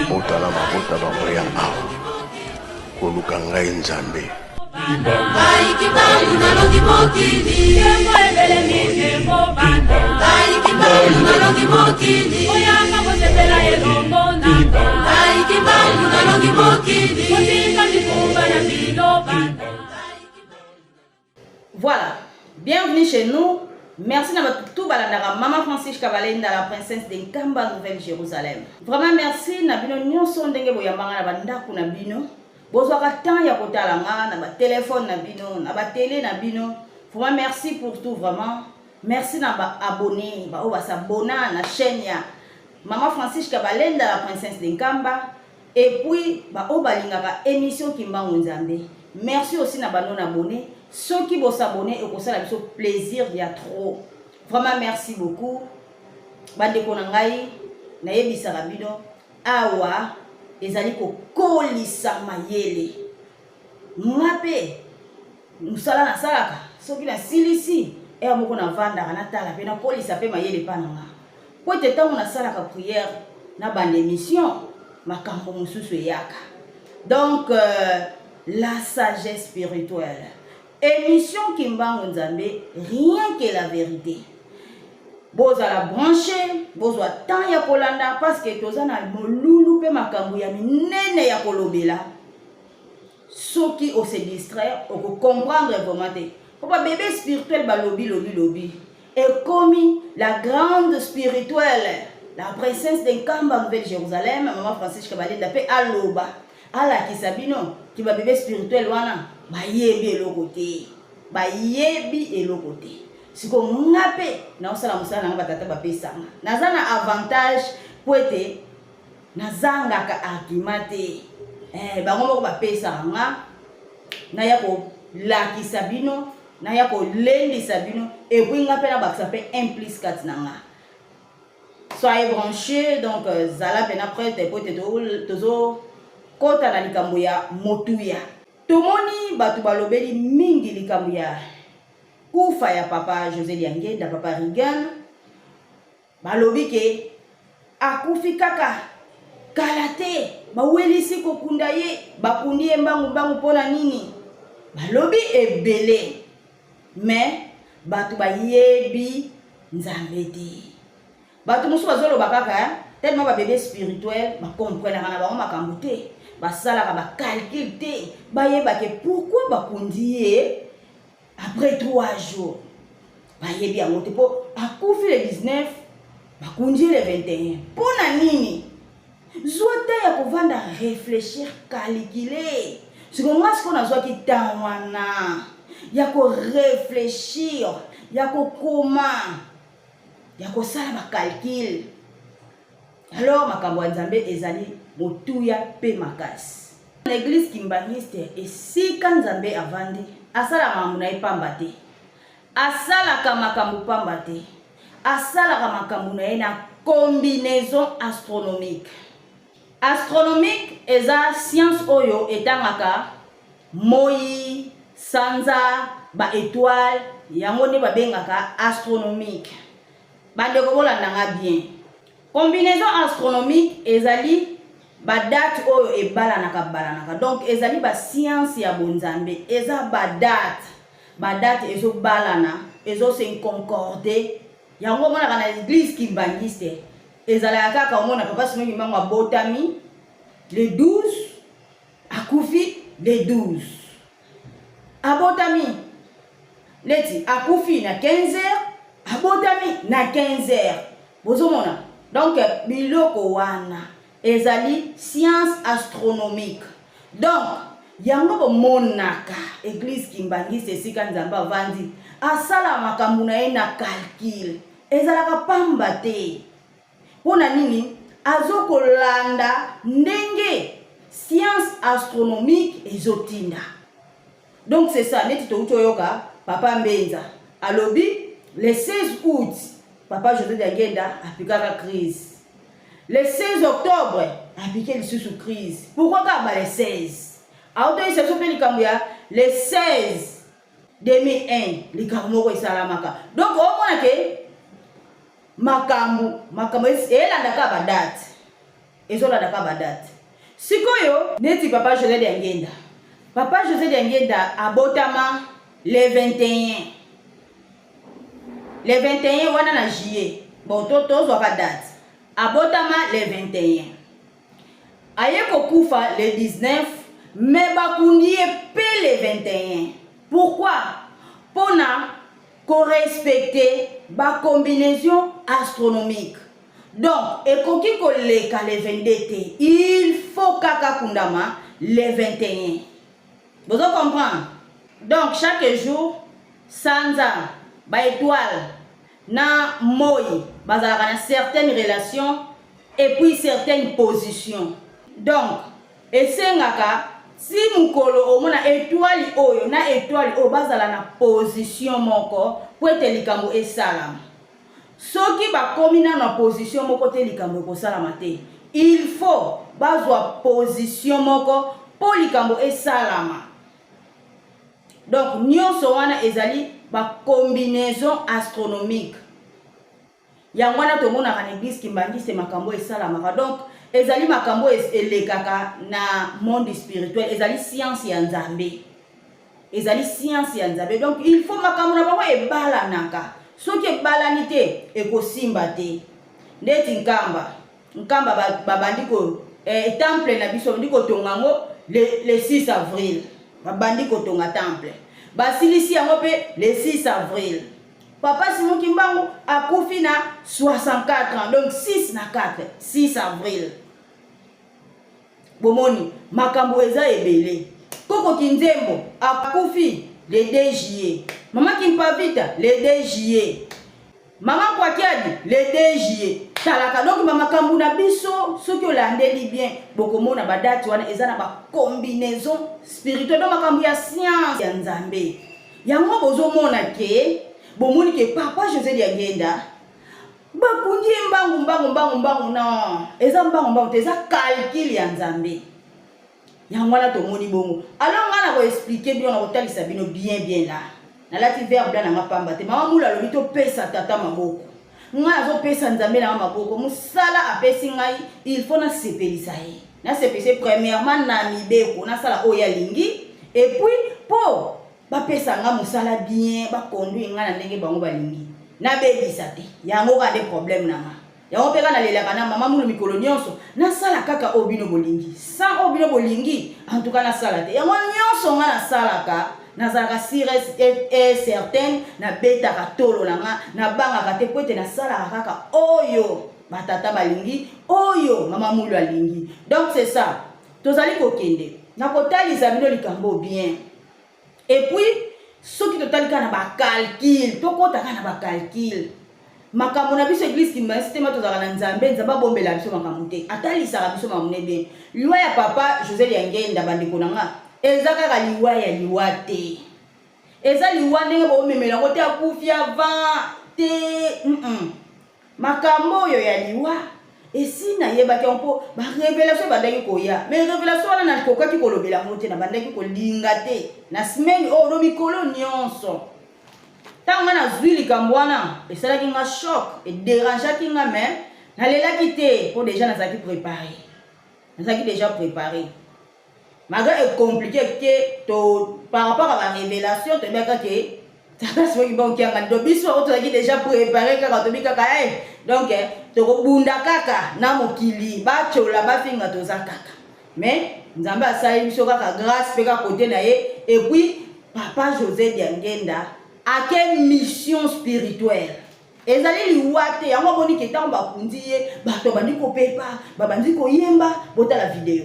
Mabota na mabota bakoya awa koluka ngai Nzambe. Ngai Kimbangu nalongi mokili. Nkembo ebelemi nkembo bana. Ngai Kimbangu nalongi mokili. Boyaka bosepela elongo na nga. Ngai Kimbangu nalongi mokili. Botika mikumba na bino bana. Voilà, bienvenue chez nous. Merci na bato tout balandaka Mama Francis Kabalenda, la princesse de Nkamba, Nouvelle Jérusalem. Vraiment merci na bino nyonso ndenge boyambanga na bandako na bino. Bozwaka temps ya kotala nga na ba téléphone na bino, na ba télé na bino. Vraiment merci pour tout vraiment. Merci na ba abonnés, ba oyo basabona na chaîne ya Mama Francis Kabalenda, la princesse de Nkamba. Et puis ba oyo balingaka emission Kimbangu Nzambe. Merci aussi na ba non abonnés. Soki bo s'abonner ekosala biso plaisir ya trop. Vraiment merci beaucoup. Bandeko na ngai nayebisaka bino awa ezali kokolisa mayele. Nga mpe mosala nasalaka soki nasilisi heure moko navandaka natala mpe nakolisa mpe mayele epa na nga. Mpo ete ntango nasalaka prière na banda émission makambo mosusu eyaka. Donc la sagesse spirituelle. Émission Kimbangu Nzambe, rien que la vérité. Bozala branché, bozwa temps ya kolanda parce que toza na molulu mpe makambo ya minene ya kolobela. Soki o se distraire, oko comprendre vraiment te. Po ba bébé spirituel balobi lobi lobi. Ekomi la grande spirituelle, la princesse de Nkamba Nouvelle Jérusalem, maman Francisca Balenda pe aloba, alakisa bino ki ba bébé spirituel wana bayebi eloko te. Bayebi eloko te. Siko nga pe naosala mosala na nga batata bapesanga. Naza na avantage po ete nazangaka argument te. Bango moko bapesaka nga naya kolakisa bino, naya kolendisa bino, et puis nga pe nabakisa pe un plus kati na nga. Soyez branchés, donc zala pena prête po ete tozo kota na likambo ya motuya. Tomoni bato balobeli mingi likambo ya kufa ya papa José Diangienda, papa Reagan. Balobi ke akufi kaka kala te, bawelisi kokunda ye, bakundi ye mbangu mbangu mpona nini? Balobi ebele, mais bato bayebi Nzambe te. Bato mosusu bazoloba kaka tellement ba bébé spirituel ba comprenaka na bango makambo te, basalaka ba calcul te, bayeba ke pourquoi bakundi ye après 3 jours. Bayebi yango te po akufi le 19, bakundi ye le 21. Mpona nini? Zwa temps ya kovanda réfléchir, calculer. Siko nga siko nazwaki temps wana ya ko réfléchir, ya kokoma, ya kosala ba calcul. Alors makambo ya Nzambe ezali motuya pe makasi. Na église kimbanguiste esika Nzambe avandi, asala makambo na ye pamba te. Asalaka makambo pamba te. Asalaka makambo na ye na combinaison astronomique. Astronomique eza science oyo etangaka moyi, sanza, ba étoiles, yango nde babengaka astronomique. Bandeko bolanda nga bien. Combinaison astronomique ezali ba date oyo ebalanaka balanaka. Donc ezali ba science ya bonzambe, eza ba date. Ba date ezobalana, ezo se concorder. Yango omonaka na église kimbanguiste ezalaka kaka omona papa Simon Kimbangu abotami le 12, akufi le 12. Abotami neti akufi na 15 heures, abotami na 15 heures. Bozomona? Donc biloko wana ezali science astronomique. Donc yango bomonaka église kimbanguiste esika Nzambe avandi asala makambo na ye na calcul, ezalaka pamba te. Mpona nini? Azokolanda ndenge science astronomique ezotinda. Donc c'est ça, neti touti oyoka papa Mbenza alobi le 16 août papa José Diangienda apikaka crise. Le 16 octobre apike lisusu crise. Pourquoi kaka ba le 16? Aotoyisa biso mpe likambo ya le 16 2001 likambo moko esalamaka. Donc omona ke makambo elandaka ba date. Ezolanda kaka ba date. Sikoyo neti papa Jose Diangienda. Papa Jose Diangienda abotama le 21. Le 21 wana na juillet. Bon, to tozwaka date. Abotama le 21. Aye kokufa le 19 mais bakundi ye pe le 21. Pourquoi? Pona ko respecter ba combinaison astronomique. Donc ekoki koleka le 22 te. Il faut kaka kundama le 21. Bozo comprendre? Donc chaque jour sanza ba étoile na moi bazalaka na certaines relations et puis certaines positions. Donc esengaka si mokolo omona étoile oyo na étoile oyo bazala na position moko po ete likambo esalama. Soki bakomi nanu na position moko te likambo ekosalama te. Il faut bazwa position moko po likambo esalama. Donc nionso wana ezali ba combinaison astronomique. Yango wana tomonaka na eglise kimbanguiste makambo esalamaka. Donc ezali makambo elekaka na monde spirituel, ezali science ya Nzambe. Ezali science ya Nzambe. Donc il faut makambo na bango ebalanaka. Soki ebalani te ekosimba te. Ndeti Nkamba, Nkamba babandi ko eh, temple na biso babandi kotonga yango le 6 avril. Babandi kotonga temple. Basilisi yango pe le 6 avril. Papa Simon Kimbangu akufi na 64 ans, donc 6 na 4, 6 avril. Bomoni makambo eza ebele. Koko Kinzembo akufi le 2 juillet. Mama Kimpavita le 2 juillet. Mama Kwakiadi le 2 juillet. Talaka donc ba makambo na biso soki olandeli bien bokomona ba date wana eza na ba combinaison spirituelle donc makambo ya science ya Nzambe. Yango bozomona ke bomoni ke papa Jose Diangienda Bakundi ye mbangu mbangu mbangu mbangu non eza mbangu mbangu te eza calcul ya Nzambe yango wana tomoni bongo alors ngai nako expliquer bino nakotalisa bino bien bien là nalati vert blanc nanga pamba te mama mula alobi topesa tata maboko ngai nazopesa Nzambe nanga maboko mosala apesi ngai il faut nasepelisa ye nasepelisa ye premièrement na mibeko nasala oyo alingi et puis po Bapesa nga musala bien, ba conduire nga na ndenge bango balingi. Nabebisa te. Yango kaka nde problème na nga. Yango pe kaka nalelaka na mama Mulu mikolo nionso, nasala kaka oyo bino bolingi. Sans oyo bino bolingi, en tout cas nasala te. Yango nionso nga nasalaka, nazalaka sure et certaine, nabetaka tolo na nga, nabangaka te po ete nasalaka kaka oyo ba tata balingi, oyo mama Mulu alingi. Donc c'est ça. Tozali kokende. Nakotalisa bino likambo bien. Et puis soki totali kaka na ba calcul, tokota kaka na ba calcul. Makambo na biso eglise kimbanguiste tema tozalaka na Nzambe, Nzambe abombela biso makambo te. Atalisaka biso makambo ne bien. Liwa ya papa José Diangienda bandeko na nga, eza kaka liwa ya liwa te. Eza liwa ndenge bomemela yango te akufi avant te. Makambo oyo ya liwa esi nayebaki yango mpo ba revelation ebandaki koya, mais revelation wana nakokaki kolobela yango te, nabandaki kolinga te na semaine oyo no mikolo nyonso. Ntango nga nazwi likambo wana esalaki nga choc, ederangeaki nga, mais nalelaki te mpo deja nazalaki prepare, nazalaki deja prepare. Malgré e compliqué ke to par rapport à ba révélation toyebaka ke tata soki bokianga do biso oyo tozalaki déjà préparé kaka tobi kaka eh donc eh, tokobunda kaka na mokili batyola bafinga toza kaka mais nzambe asali biso kaka grâce mpe kaka kote na ye. Et puis papa José Diangienda ake mission spirituelle ezali liwa te. Yango amoni ke ntango bakundi ye bato babandi kopepa, babandi koyemba. Botala video.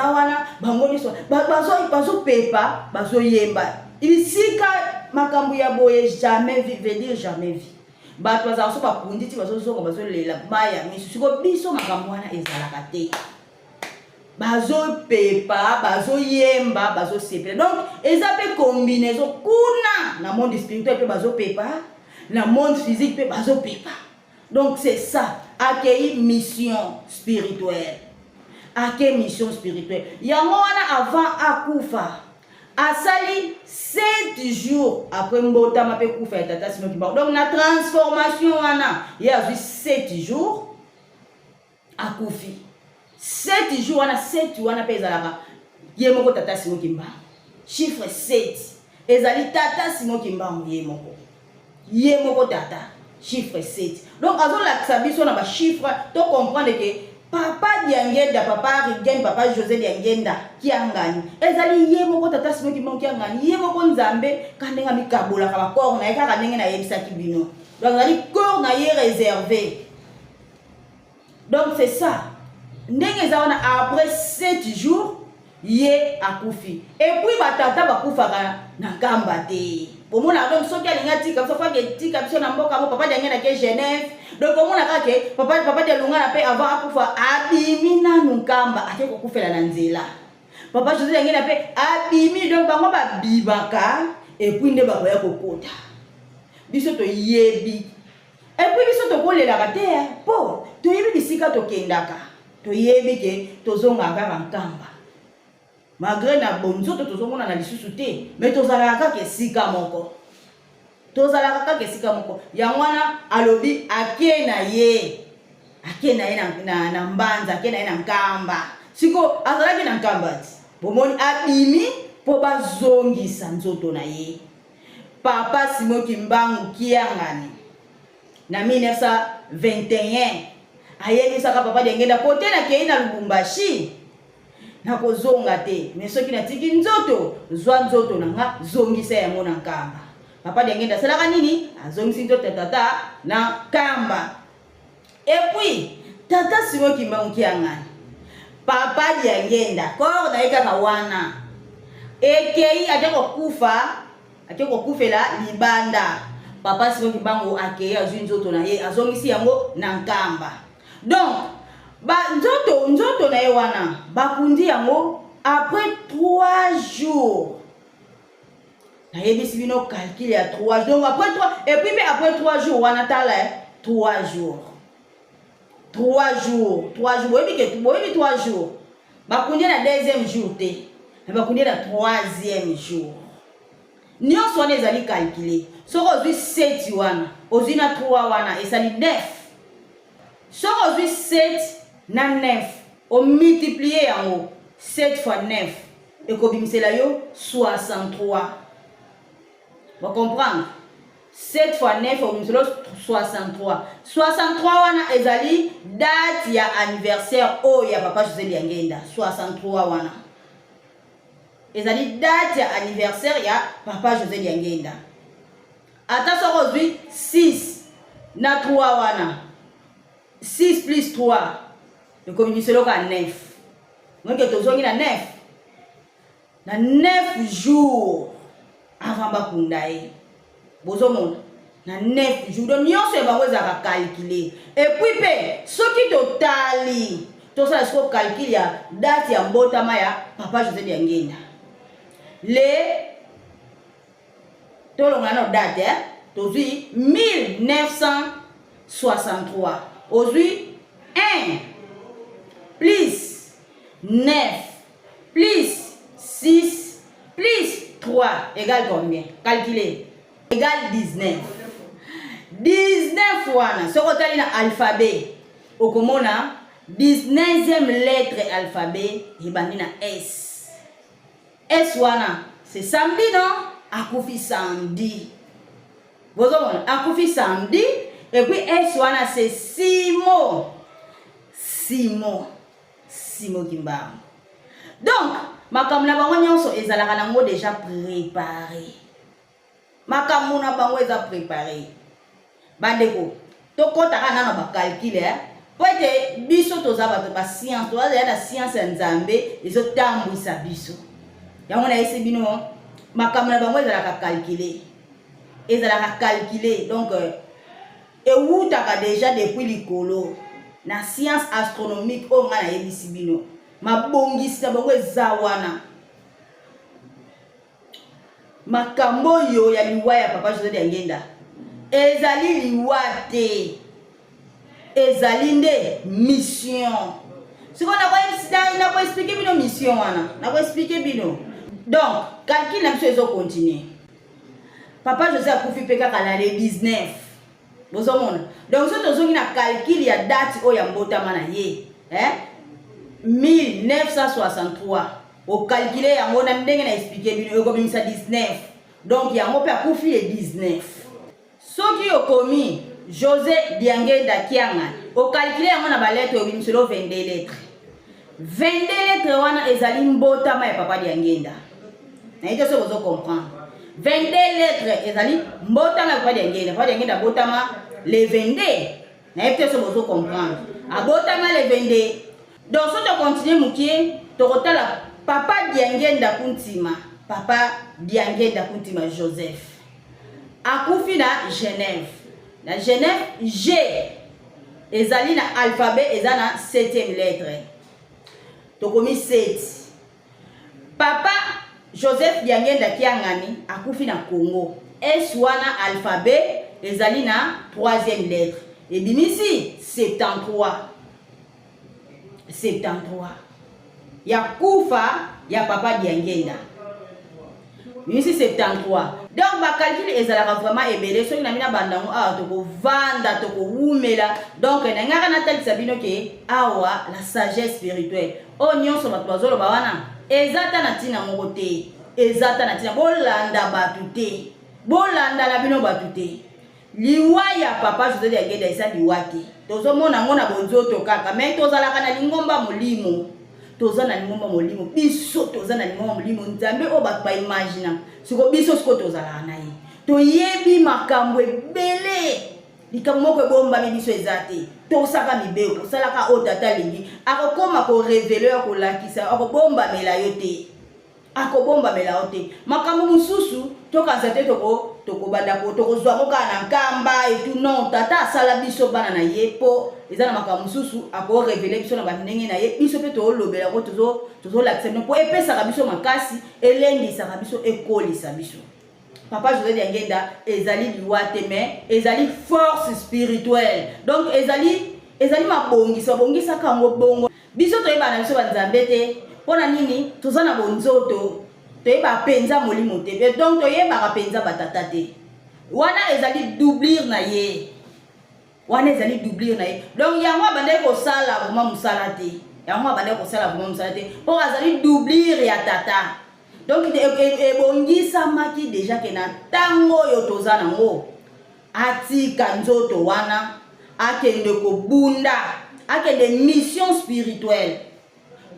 Baza wana bango nyonso bazopepa, bazoyemba bisika makambo ya boye, jamais vu, veut dire jamais vu. Bato bazalaka so bakundi ti bazozonga, bazolela mai ya miso. Siko biso makambo wana ezalaka te. Bazopepa, bazoyemba, bazosepela. Donc eza mpe combinaison kuna na monde spirituel mpe bazopepa, na monde physique mpe bazopepa. Donc c'est ça, akei mission spirituelle, ake mission spirituelle. Yango wana avant akufa, asali 7 jours après mbotama mpe kufa ya tata Simon Kimbangu. Donc na transformation wana, ye azwi 7 jours, akufi. 7 jours wana, 7 wana mpe ezalaka ye moko tata Simon Kimbangu. Chiffre 7 ezali tata Simon Kimbangu ye moko, ye moko tata, chiffre 7. Donc azolakisa biso na bachiffre, to comprendre ke papa Diangenda, papa Rigen, papa José Diangenda Kiangani ezali ye moko tata Simon Kimbangu Kiangani, ye moko Nzambe. Ka ndenge amikabolaka bacorps na ye, kaka ndenge nayebisaki bino. Donc ezali corps na ye réservé. Donc c'est ça, ndenge eza wana, après 7 jours ye akufi. Et puis batata bakufaka na Nkamba te. Bomona, donc soki alingi atika biso, faki etika biso na mboka mo. Papa Diangenda ke Genève. Donc omona kaka ke papa Dialungana mpe avant akufa, abimi nanu Nkamba, ake kokufela na nzela. Papa José Diangenda mpe abimi. Donc bango babimaka et puis nde bakoya kokota. Biso toyebi, et puis biso tokolelaka te, mpo toyebi bisika tokendaka, toyebi ke tozongaka kaka Nkamba. Malgré na bonzoto tozomonana lisusu te, mais tozalaka kaka esika moko, tozalaka kaka esika moko. Yango wana alobi ake na ye, ake na ye na Mbanza, ake na ye na Nkamba. Siko azalaki na Nkamba ti bomoni abimi mpo bazongisa nzoto na ye. Papa Simon Kimbangu Kiangani na 1921 ayebisaka papa Diangenda: "Kote nakei na Lubumbashi, nakozonga te, mais soki natiki nzoto, zwa nzoto na nga, zongisa yango na Nkamba." Papa Diangenda asalaka nini? Azongisi nzoto ya tata na Nkamba. Et puis tata Simon Kimbangu Kiangani, papa Diangenda, corps na ye kaka wana ekei, ake kokufa, ake kokufela libanda. Papa Simon Kimbangu akei, azwi nzoto na ye, azongisi yango na Nkamba. Donc ba nzoto na ye wana, bakundi yango après 3 jours. Nayebisi bino calcul ya 3. Donc après 3, et puis mpe après 3 jours wana, tala, 3 jours, 3 jours, 3 jours. Boyebi ke, boyebi 3 jours, bakundi na deuxième jour te, mais bakundi na troisième jour. Nyonso wana ezali calcul. Soki ozwi 7 wana, ozwi na 3 wana, esali 9. Soki ozwi 7 na 9, omultiplie yango, 7 fois 9 ekobimisela yo 63. Bocomprendre? 7 fois 9 ekobimisela yo 63. 63 wana ezali date ya anniversaire oyo ya papa José Diangenda. 63 wana ezali date ya anniversaire ya papa José Diangenda. Ata soki ozwi 6 na 3 wana, 6 plus 3 ekobimisela oka 9. Moke tozongi na 9, na 9 jours avant bakunda ye. Bozomona, na 9 jours. Donc nyonso ya bango ezalaka calcul. Et puis mpe soki totali, tosala siko calcul ya date ya mbotama ya papa José Diangenda. Le tolongola na date, eh? Tozwi 1963, ozwi 1 plus 9 plus 6 plus 3 égale combien? Calculez. Égale 19. 19 wana, soki otali na alphabet, okomona 19e lettre alphabet ebandi na S. S wana, c'est samedi, non? Akufi samedi. Bozomona, akufi samedi. Et puis S wana, c'est Simo, Simo, Simo Kimbangu. Donc makambo na bango nyonso ezalaka nango déjà préparé. Makambo na bango eza préparé. Bandeko, tokɔtaka nano bacalcul. Mpo ete biso toza bato ba science, toza deja na science ya Nzambe ezotambwisa biso. Yango nayesi bino makambo na bango ezalaka calcule, ezalaka calcule donc euh, ewutaka deja depuis likolo na science astronomique oyo ngai nayebisi bino mabongisi na bango eza wana. Makambo oyo ya liwa ya papa Jose Diangenda ezali liwa te, ezali nde mission. Sikoyo nakoexplike bino mission wana, nakoexplike bino. Donc calcul na biso ezo continuer. Papa Jose akufi mpe kaka na le 19 bozomona. Donc soki tozongi na calcul ya date oyo ya mbotama na ye eh? 1963 O calculer yango na ndenge na expliquer bino ekobimisa 19. Donc yango pe akufi le 19. Soki okomi Jose Diangenda Kiangani, o calculer yango na ba lettres obimiselo 22 lettres. 22 lettres wana ezali mbotama ya papa Diangenda. Nayebi te soki ozo comprendre. 22 lettres ezali mbotama ya papa Diangenda. Papa Diangenda abotama le 22. Nayebi te soki bozo comprendre. Abotama le 22. Donc soki to continuer mukie tokotala papa Diangenda Kuntima, papa Diangenda Kuntima Joseph. Akufi na Genève. Na Genève G ezali na alphabet eza na 7e lettre. Tokomi 7. Papa Joseph Diangenda Kiangani akufi na Congo. S wana alphabet ezali na 3e lettre. Ebimisi 73. 73 ya kufa ya papa Diangenda. Bimisi 73. Donc ba calcul ezalaka vraiment ebele soki na mina banda yango awa tokovanda tokowumela. Donc na ngaka natalisa bino ke awa la sagesse spirituelle oyo nyonso bato bazoloba wana eza ta na ntina moko te, eza ta na ntina. Bolanda bato te, bolanda na bino bato te. Liwa ya papa Jose Diangenda eza liwa te, tozomona yango na bonzoto kaka, mais tozalaka na lingomba molimo, toza na lingomba molimo, biso toza na lingomba molimo, Nzambe oyo bato ba imagina siko biso siko tozalaka na ye, toyebi makambo ebele, likambo moko ebombami biso eza te. Tosaka mibeko, salaka oyo tata alingi, akokoma korevele yo, akolakisa, akobombamela yo te. Akobombamela yo te. Makambo mosusu tokanisa te toko tokobanda ko tokozwa yango kaka na nkamba et tout non, tata asala biso bana na ye mpo eza na makambo mosusu ako reveler biso na ba ndenge na ye, biso mpe tolobela yango, tozo tozolakisa bino mpo epesaka biso makasi, elendisaka biso, ekolisa biso. Papa Jose Diangenda ezali liwa te mais ezali force spirituelle. Donc ezali ezali mabongisi, babongisaka yango bongo. Biso toyebaka na biso ba nzambe te pona nini toza na bonzoto toyebaka penza molimo te pe donc toyebaka penza ba tata te wana ezali doublure na ye wana ezali doublure na ye donc yango abandaki kosala vraimen mosala te yango abandaki kosala vraimen mosala te mpo azali doublure ya tata donc ebongisamaki deja ke na ntango oyo toza nango Atika nzoto wana akende kobunda, akende mission spirituelle.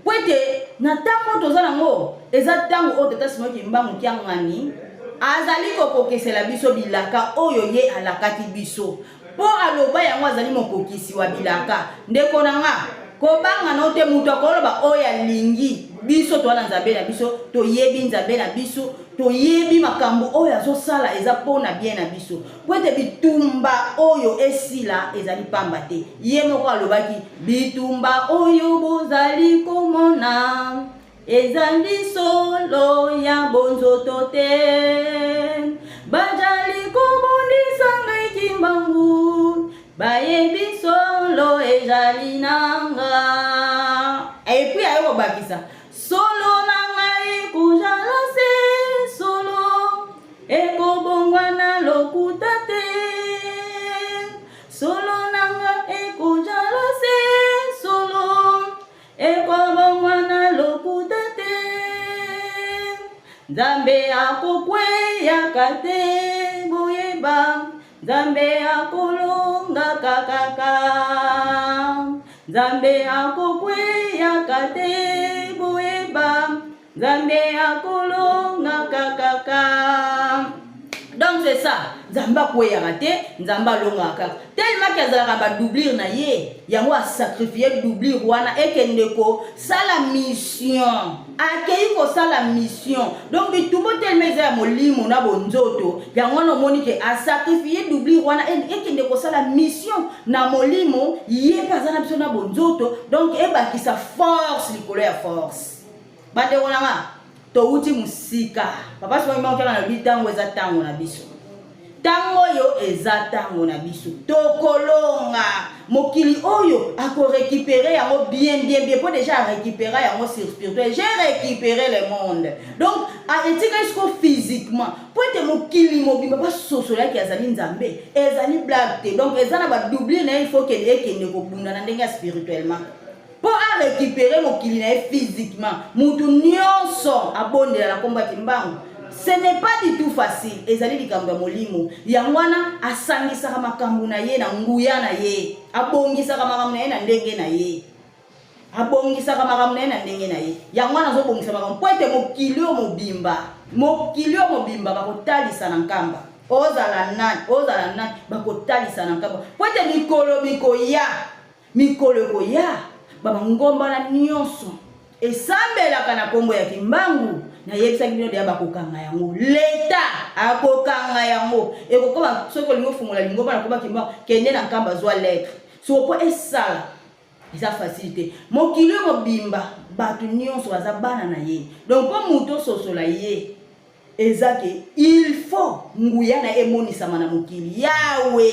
Po ete na tango toza nango eza tango oyo Tata Simon Kimbangu Kiangani azali kokokisela biso bilaka oyo ye alakaki biso. Po aloba yango azali mokokisi wa bilaka. Ndeko na nga, kobanga no te moto akoloba oyo alingi. Biso toza na Nzambe na biso, toyebi Nzambe na biso, Toyebi makambo oyo azosala eza po na bien na biso. Po ete bitumba oyo esila ezali pamba te. Ye moko alobaki bitumba oyo bozali komona ezali solo ya bonzoto te. Bajali kobundisa ngai Kimbangu, bayebi solo ezali na nga. Et puis aye kobakisa Solo na ngai kozala se solo, ekobongwana lokuta te. Solo na ngai ekozala se solo, ekobongwana lokuta te. Nzambe akokweyaka te, boyeba, Nzambe akolongaka kaka. Nzambe akokweyaka te, boyeba, Nzambe akolongaka kaka. Donc c'est ça. Nzambe akweyaka te, Nzambe alongaka kaka. Tellement que azalaka ba doublure na ye, yango a sacrifier doublure wana ekende kosala mission. Akeyi kosala mission. Donc bitumba tellement eza ya molimo na bonzoto, yango wana omoni ke a sacrifier doublure wana ekende kosala mission na molimo, ye pe aza na biso na bonzoto, donc ebakisa force likolo ya force. Bandeko na nga, towuti mosika. Papa Simon Kimbangu Kiangani alobi ntango eza ntango na biso. Ntango oyo eza ntango na biso. Tokolonga mokili oyo akorécupérer yango bien bien bien mpo déjà arécupéra yango sur spirituel. J'ai récupéré le monde. Donc etikali siko physiquement mpo ete mokili mobimba basosolaki azali Nzambe, ezali blague te. Donc eza na badoublure na ye, il faut kende ekende kobunda na ndenge ya spirituellement mpo a récupérer mokili na ye physiquement. Mutu nyonso abondela na nkombo ya Kimbangu, ce n'est pas du tout facile. Ezali likambo ya molimo. Yango wana asangisaka makambo na ye na nguya na ye, abongisaka makambo na ye na ndenge na ye, abongisaka makambo na ye na ndenge na ye. Yango wana azobongisa makambo mpo ete mokili oyo mobimba, mokili oyo mobimba bakotalisa na Nkamba. Ozala nani, ozala nani, bakotalisa na Nkamba, mpo ete mikolo mikoya, mikolo ekoya, bamangomba na nyonso esambelaka na nkombo ya Kimbangu, nayebisaki bino deya, bakokanga yango. Leta akokanga yango. Ekokoma soki olingi ofungola lingomba na nkombo ya Kimbangu, kende na Nkamba, zwa lettre soko mpo esala. Eza facile te. Mokili oyo mobimba, bato nyonso baza bana na ye. Donc mpo moto ososola ye, eza ke il faut nguya na ye emonisama na mokili. Yawe,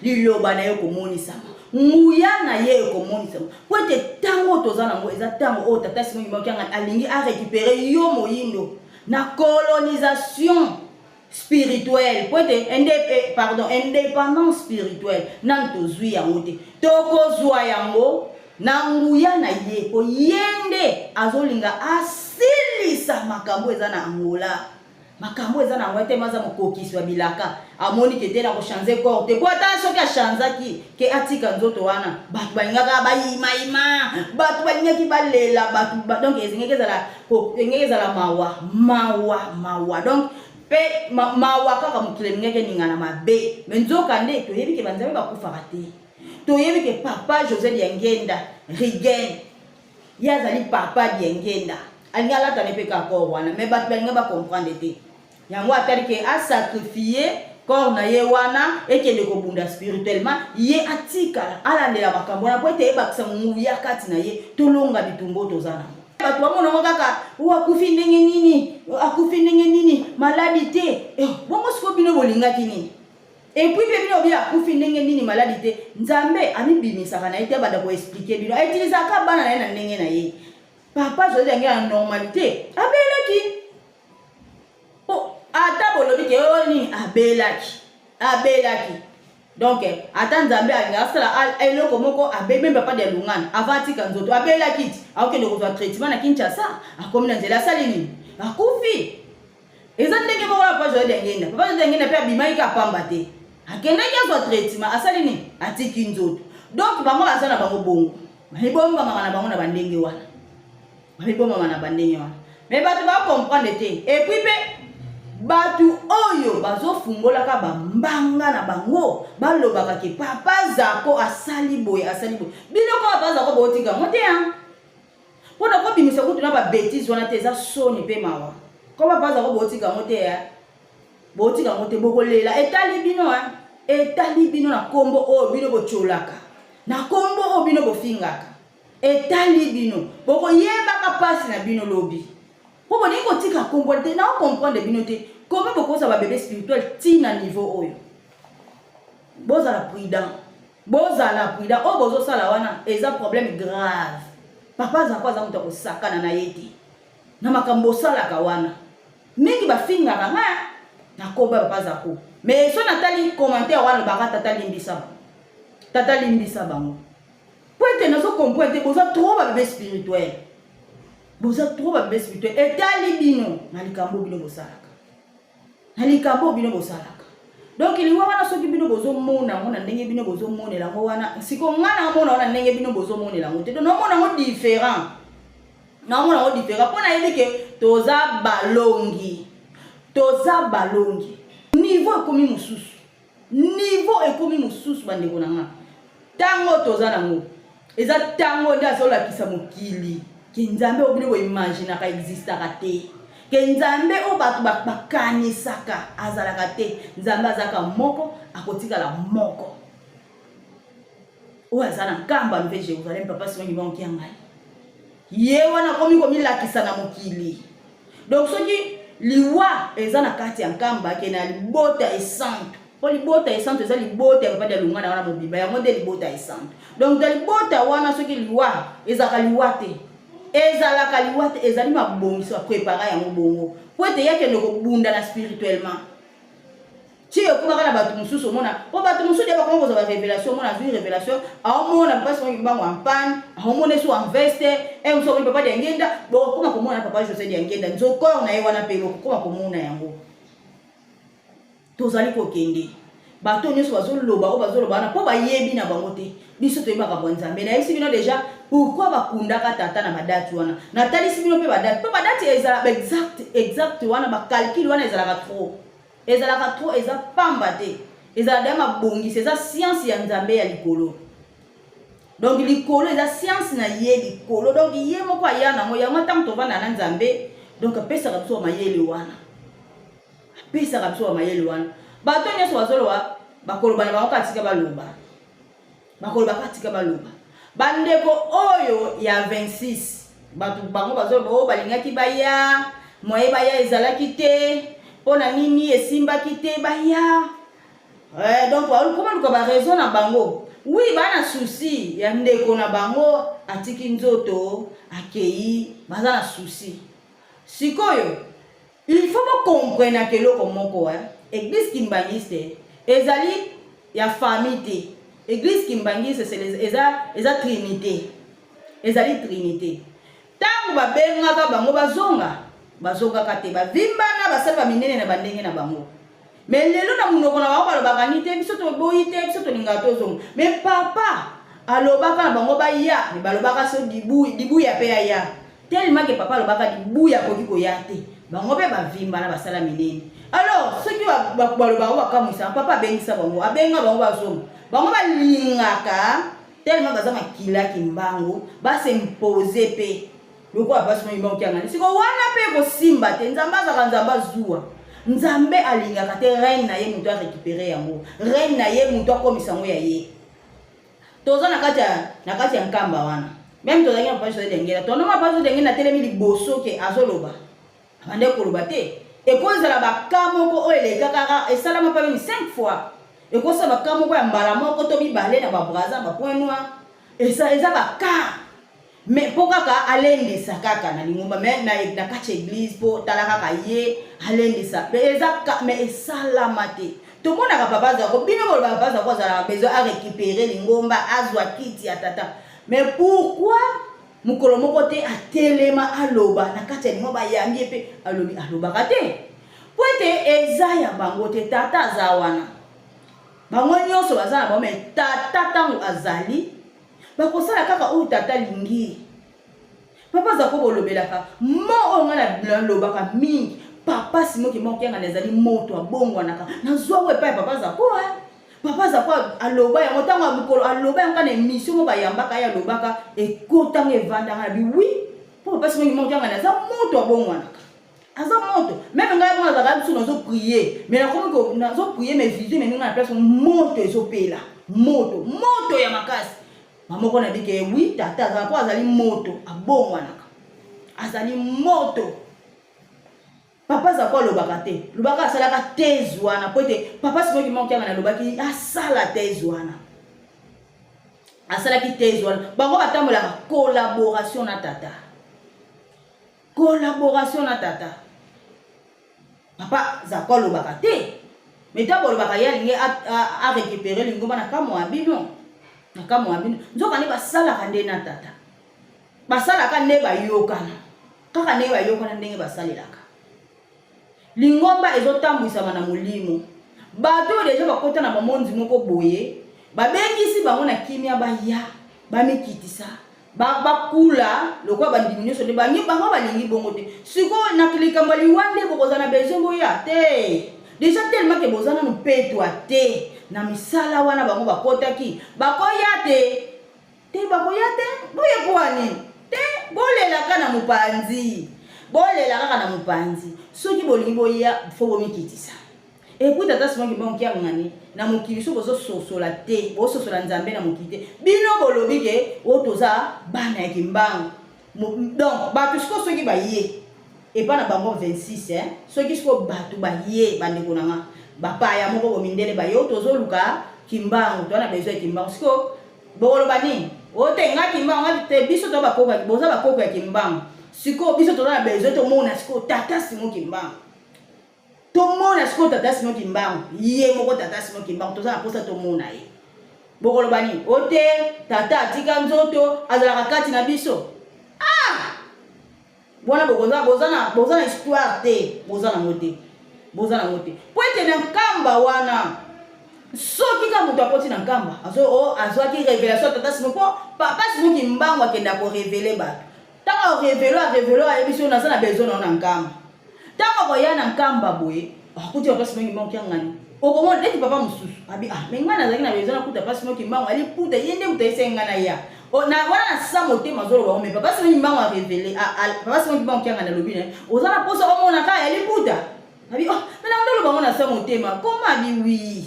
liloba na ye ekomonisama, nguya na ye ekomonisama, po ete ntango oyo toza nango eza ntango oyo Tata Simon Kimbangu Kiangani alingi arécupérer yo moyindo na colonisation spirituelle, po ete pardon, indépendance spirituelle nanu tozwi yango te. Tokozwa yango na nguya na ye, po ye nde azolinga asilisa makambo eza na Angola. Makambo eza na yango ete aza mokokisi wa bilaka. Amoni ke te na kochanger corps te, po ata soki achanzaki ke atika nzoto wana, bato balingaka bayimayima, bato balingaki balela bato. Donc ezengaki ezala, engaki ezala mawa, mawa, mawa. Donc mpe mawa kaka, mokili elingaki eningana mabe. Me nzoka nde toyebi ke banzambe bakufaka te. Toyebi ke Papa José Diangenda Rigen, ye azali Papa Diangenda, alingi alatana mpe kaka corps wana, me bato balingi bacomprendre te. Yango atali ke asacrifier corps na ye wana ekende kobunda spirituellement, ye atikala alandela makambo wana, po ete eyebakisa nguya kati na ye, tolonga bitumba oyo toza nango. Bato bamonango kaka o akufi ndenge nini, akufi ndenge nini, maladi te. Bongo sikoyo bino bolingaki nini? Et puis mpe bino obi akufi ndenge nini, maladi te. Nzambe amibimisaka na ye te, abanda koexpliquer bino. Autilisaka bana na ye na ndenge na ye. Papa José yange na normalité abelaki po ata bolobi ke oyo nini, abelaki, abelaki. Donc ata Nzambe alingi asala eloko moko, abemi Papa de Lungana avant atika nzoto, abelaki ti akokende kozwa traitement na Kinshasa, akomi na nzela, asali nini? Akufi. Eza ndenge moko na Papa José Diangenda. Papa José Diangenda mpe abimaki kaka pamba te, akendaki azwa traitement, asali nini? Atiki nzoto. Donc bango baza na bango bongo, bamibombamaka na bango na bandenge wana, bamibombama na bandenge wana, mais bato bacomprendre te. Et puis mpe bato oyo bazofungolaka bambanga na bango, balobaka ke Papa Zako asali boye, asali boye. Bino kaka Papa Zako botika yango te mpona kobimisa kutu na babêtises wana te. Eza soni mpe mawa. Ko Papa Zako botika yango te, botika yango te. Bokolela, etali bino, etali bino na nkombo oyo bino botiolaka, na nkombo oyo bino bofingaka. Etali bino, bokoyebaka mpasi na bino lobi, mpo bolingi kotika nkombo te. Na ocomprendre bino te, comment bokozala babébé spirituel ntina niveau oyo? Bozala prudent, bozala prudent. Oyo bozosala wana eza problème grave. Papa azalako, aza moto akosakana na ye te na makambo osalaka wana. Mingi bafingaka nga na kombo ya Papa Zako, mais so natali commentaire wana, lobaka: "Tata, limbisa bango, tata, limbisa bango," po ete nazo comprendre te. Boza trop babébé spirituel, boza trop babébé spirituel. Etali bino na likambo bino bosalaka, na likambo bino bosalaka. Donc liwa wana, soki bino bozomona yango na ndenge bino bozomonela yango wana, siko nga naomona yango na ndenge bino bozomonela yango te. Donc naomona yango différent, naomona yango différent, mpo nayebi ke toza balongi, toza balongi. Ni Niveau ekomi mosusu. Niveau ekomi mosusu bandeko na nga. Tango toza nango eza tango nde azolakisa mokili ke Nzambe oyo bino boimaginaka existaka te, ke Nzambe oyo bato bakanisaka azalaka te. Nzambe azalaka moko, akotikala moko. Oyo aza na Nkamba Nouvelle Jérusalem, Papa Simon Kimbangu Kiangani, ye wana akomi komilakisa na mokili. Donc soki liwa eza na kati ya Nkamba, ke na libota esantu, mpo libota esantu eza libota ya Papa Dialungana wana mobimba, yango nde libota esantu. Donc na libota wana soki liwa ezalaka liwa te, ezalaka liwa te, ezali mabongiso aprepara yango bongo po ete ye akende kobunda na spirituellement. Ti ekomaka na bato mosusu omona, mpo bato mosusu deya bakoma kozwa barevelation, omona azwi revelation, aomona papa Simon Kimbangu en panne, aomona esu en veste, e mosusu akomi Papa Diangienda, bokokoma komona Papa José Diangienda nzokor na ye wana mpe bokokoma komona yango. Tozali kokende, bato nyonso bazoloba oyo bazoloba wana mpo bayebi na bango te. Biso toyebi makambo ya Nzambe. Nayebisi bino deja pourquoi bakundaka tata na badate wana. Natalisi bino mpe badate, mpo badate ezala exact exact wana, bacalcule wana ezalaka trop, ezalaka trop, eza pamba te, ezala deya mabongisi, eza science ya Nzambe ya likolo. Donc likolo eza science na ye likolo, donc ye moko aya nango yango. Ntango tovanda na Nzambe, donc apesaka biso mayele wana, apesaka biso bamayele wana. Bato nyonso bazoloba, bakoloba na bango kaka, tika baloba, bakoloba kaka, tika baloba. Bandeko oyo ya 26, bato bango bazoloba oyo balingaki baya, moye baya ezalaki te. Mpo na nini esimbaki te baya? Donc koma luka baraison na bango. Oui, baa na souci ya ndeko na bango atiki nzoto akei, baza na souci. Sikoyo il faut bokomprenaka eloko moko, eh? Église kimbangiste ezali ya famille te. Église kimbangiste eza trinité, ezali trinité. Ntango babengaka bango bazonga, bazongaka te, bavimbana, basali baminene na bandenge na bango. Mais lelo na monoko na bango balobaka ni te, biso toboyi te, biso tolingaka tozonga. Mais papa alobaka na bango baya, me balobaka so dibuya mpe aya, tellement ke papa alobaka dibuya akoki koya te, bango mpe bavimbana, basala minene. Alors soki balobaka bakamwisaka, papa abengisa bango, abenga bango bazonga, bango balingaka tellement baza makila Kimbangu, bas'impose mpe lokola basi moyimba okiangani. Siko wana mpe ekosimba te. Nzambe azalaka Nzambe azuwa, Nzambe alingaka te règne na ye moto arécupere yango, règne na ye moto akomisa yango ya ye. Toza na kati ya Nkamba wana, même tozalaki na Papa José Diangienda, tonoma Papa José Diangienda atelemi liboso ke azoloba, abande koloba te. Ekozala baka moko oyo eleka kaka, esalama mpa meme 5 fois, ekosala baka moko ya mbala moko to mibale na babraza, bapoint noir, eza baka. Mais mpo kaka alendisa kaka na lingomba, mais na kati ya église, mpo tala kaka ye alendisa, mais eza mais esalama te. Tomonaka Papa Zako, bino bolobaka Papa Zako azalaka besoin arécupérer lingomba, azwa kiti ya tata. Mais pourquoi mokolo moko te atelema aloba na kati ya lingomba, bayambi ye mpe alobi? Alobaka te po ete eza ya bango te. Tata aza wana, bango nyonso baza na bango. Mais tata ntango azali, bakosala kaka oyo tata alingi. Papa aza ko bolobelaka mo oyo ngai nalobaka mingi, Papa Simon Kimbangu Kiangani azali moto abongwanaka. Nazwa ngo epai ya Papa Zako. Papa Zako aloba yango ntango ya mokolo, aloba yango kaka na émission mo bayambaka ye, alobaka ekotango evandanga na bi. Oui, mpo Papa Simon Kimbangu Kiangani aza moto abongwanaka, aza moto. Même ngai bongo nazalaka biso, nazoprie, mais nakomi nazoprie, mais vision ememi ngai na place, moto ezopela, moto, moto ya makasi mamoko na bike. Oui, tata azala mpo azali moto abongwanaka, azali moto. Papa aza ko alobaka te, lobaka asalaka thèse wana po ete Papa Simon Kimbangu Kiangani alobaki asala thèse wana, asalaki thèse wana. Bango batambolaka collaboration na tata, collaboration na tata. Papa Zako alobaka te, mais ntango olobaka ye alingi arécupere lingomba, na kamwa ya bino, na kamwa ya bino. Nzoka nde basalaka nde na tata, basalaka nde bayokana kaka ndenge bayokana, ndenge basalelaka lingomba ezotambwisama na molimo. Bato oyo deja bakota na bamonzi moko boye, babengisi bango na kimia, baya bamikitisa, bakula lokola bandimi nyonso nde bango balingi bongo te. Sikoyo na likambo ya liwa nde bokozala na besoin boya te. Deja tellement ke boza nanu petwa te na misala wana bango bakotaki, bakoya te. Te bakoya te, boye pua nini? Te bolela kaka na mopanzi. Bolela kaka na mopanzi. Soki bolingi boya, faut bomikitisa. Et puis tata Simon Kimbangu Kiangani na mokili soki bozo sosola te, bozo sosola Nzambe na mokili te. Bino bolobi ke oyo toza bana ya Kimbangu. Donc bato sikoyo soki baye epa na bango 26 eh, soki sikoyo bato baye bandeko na nga bapaya moko bo mindele baye oyo tozoluka Kimbangu, toza na besoin ya Kimbangu. Sikoyo bokoloba nini? O te nga Kimbangu nga te, biso toza bakoko, boza bakoko ya Kimbangu. Sikoyo biso toza na besoin tomona sikoyo tata Simon Kimbangu. Tomona sikoyo tata Simon Kimbangu, ye moko tata Simon Kimbangu, toza na posa tomona ye. Bokoloba nini? O te, tata atika nzoto, azalaka kati na biso. Ah! Wana bokoza boza na boza na histoire te, boza nango te. Boza nango te. Po ete na Nkamba wana soki ka moto akoti na Nkamba, azo oh, azwaki révélation ya tata Simon po papa Simon Kimbangu akenda ko révéler bato. Tango a revelo a revelo ayebisi yo naza na besoin na yo na Nkamba. Tango akoya na Nkamba boye akuti papa Simon Kimbangu kiangani. Okomona neti papa mosusu abi ah mais ngai nazalaki na besoin nakuta papa Simon Kimbangu aliputa ye nde moto ayebisaki ngai naya. O, na wana na sa motema azoloba ngo mais papa Simon Kimbangu a revele a, a, papa Simon Kimbangu kiangani alobi na ye oza na posa omona kaka ya liputa. Abi oh mais na ndoloba ngo na sa motema koma abi oui.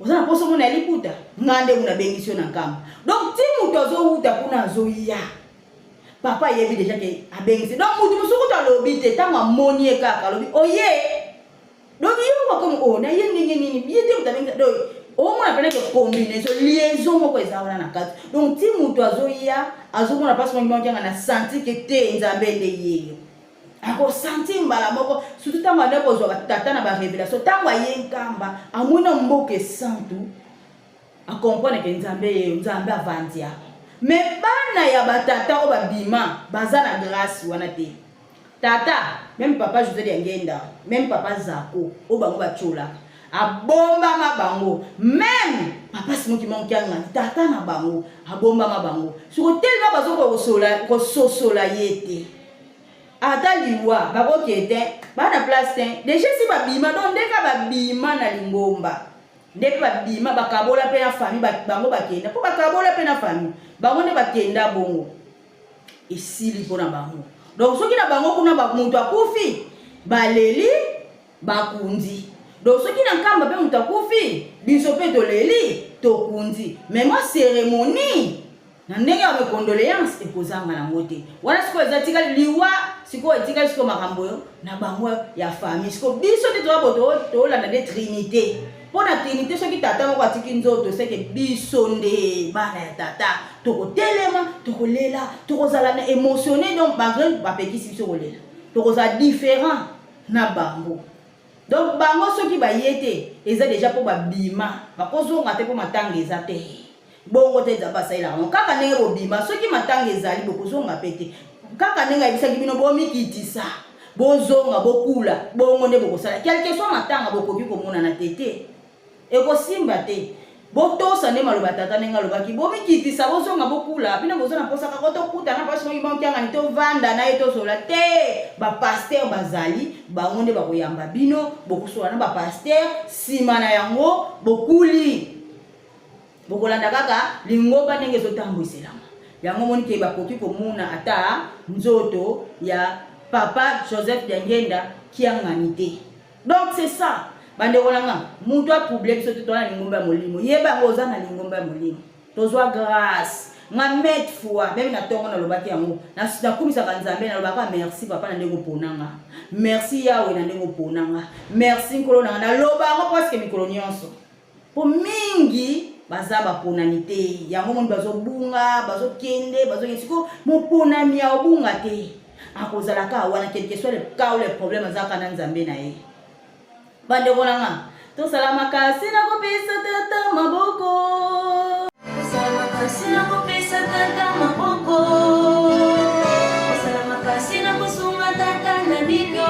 Oza na posa omona ya liputa? Nga nde kuna bengisi yo na nkamba. Donc ti mutu azowuta kuna azoya. Papa ayebi deja ke abengisi. Donc mutu mosusu kutu alobi te ntango amoni ye kaka alobi oye. Donc ye moko akomi oh na ye ndenge nini? Ye te mutu abengisi. Donc omona pena ke combinaison liaison moko eza wana na kati. Donc ti mutu azoya azomona pasi moko moko na senti ke te Nzambe nde yeyo. Ako sentir mbala moko surtout ntango anda kozwa batata na ba revelation ntango aye Nkamba amoni na mboka esantu a comprendre ke Nzambe yeyo Nzambe avandi awa mais bana ya batata oyo babima baza na grâce wana te tata meme papa José Diangenda meme papa Zako oyo bango batiolaka abombama bango meme papa Simon Kimbangu Kiangani tata na bango abombama bango siko telema bazokoka kososola ye te Ata liwa bako ke te ba na place te dejà esi ba bima donc nde ka ba bima na lingomba nde pe ba bima ba kabola pe na famille ba bango ba kenda po ba kabola pe na famille bango nde ba kenda bongo esili pona bango donc soki na bango kuna ba mutu akufi baleli bakundi donc soki na nkamba pe mutu akufi biso pe toleli tokundi mais mwa ceremonie Na ndenge ya mes condoleances ekozanga nango te. Wana sikoyo eza tikali liwa sikoyo etikali sikoyo makambo oyo na bango ya famille. Sikoyo biso nde toza bo tolanda nde trinite. Mpo na trinite soki tata moko atiki nzoto seke biso nde bana ya tata tokotelema tokolela tokozala na emotionne donc malgre bapekisi biso kolela tokozala different na bango. Donc bango soki baye te eza deja mpo babima bakozonga te mpo matanga eza te. Bongo te Nzambe asalelaka yango kaka ndenge bobima soki matanga ezali bokozonga pe te kaka ndenge ayebisaki bino bomikitisa bozonga bokula bongo nde bokosala quelque soit matanga bokoki komonana te te ekosimba te botosa nde maloba tata ndenge alobaki bomikitisa bozonga bokula bino boza na mposa kaka tokutana mpasi moki bankiangani tovanda na ye tosola te bapaster bazali bango nde bakoyamba bino bokosola na bapaster nsima na yango bokuli Bokolanda kaka lingomba ndenge ezotambwiselama. Yango omoni ke bakoki komona ata nzoto ya papa Joseph Diangienda Kiangani te. Donc c'est ça. Bandeko na nga, mutu a trouble biso te, toza na lingomba ya molimo. Yeba yango oza na lingomba ya molimo. Tozwa grâce. Nga maintes fois, meme na tongo nalobaki yango. Nakumisaka Nzambe, nalobaka merci papa na ndenge opona nga. Merci Yahweh na ndenge opona nga. Merci Nkolo na nga. Naloba yango presque mikolo nyonso. Po mingi baza baponami te, yango omoni bazobunga, bazokende, bazokende. Sikoyo moponami akobunga te, akozala kaka wana, quelque soit le cas ou le problème, aza kaka na Nzambe na ye. Bandeko na nga, tosala makasi na kopesa tata maboko. Tosala makasi na kopesa tata maboko. Tosala makasi na kosunga tata na bino.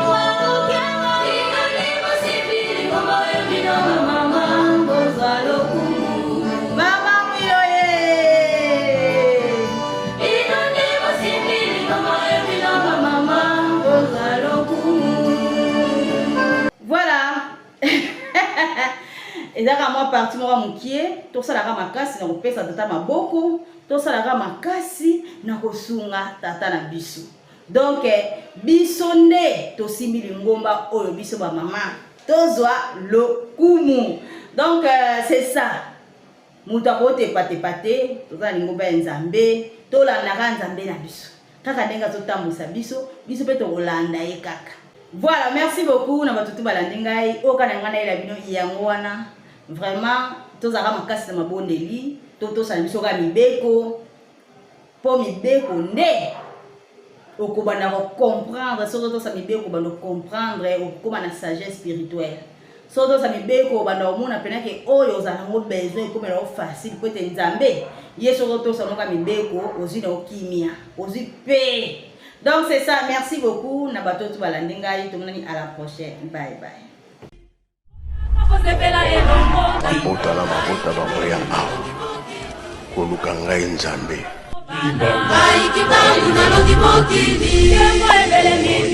Voilà. Eza kaka mwa partie moko ya mokie, tosalaka makasi na kopesa tata maboko, tosalaka makasi na kosunga tata na biso. Donc biso nde tosimbi lingomba oyo, biso ba mama tozwa lokumu. Donc c'est ça. Moto akotepatepa te, toza na lingomba ya Nzambe, tolandaka Nzambe na biso kaka ndenge azotambwisa biso, biso mpe tokolanda ye kaka. Voilà, merci beaucoup na bato tu balandi ngai. Oyo kaka na ngai nayela bino yango wana. Vraiment tozalaka makasi na mabondeli, totosana biso kaka mibeko, mpo mibeko nde okobanda kocomprendre. Soki otosa mibeko, obanda kocomprendre, okokóma na sagesse spirituelle. Soki otosa mibeko, obanda komona mpena ke oyo ozala nango besoin ekomela yo facile, po ete Nzambe ye, soki otosa noka mibeko, ozwi na okimia, ozwi pe. Donc c'est ça, merci beaucoup na bato oyo balandi ngai. Tomonani à la prochaine, bye bye. Kosepela elongo na Mabota na mabota bakoya awa koluka ngai Nzambe. Ngai Kimbangu nalongi mokili. Nkembo ebelemi.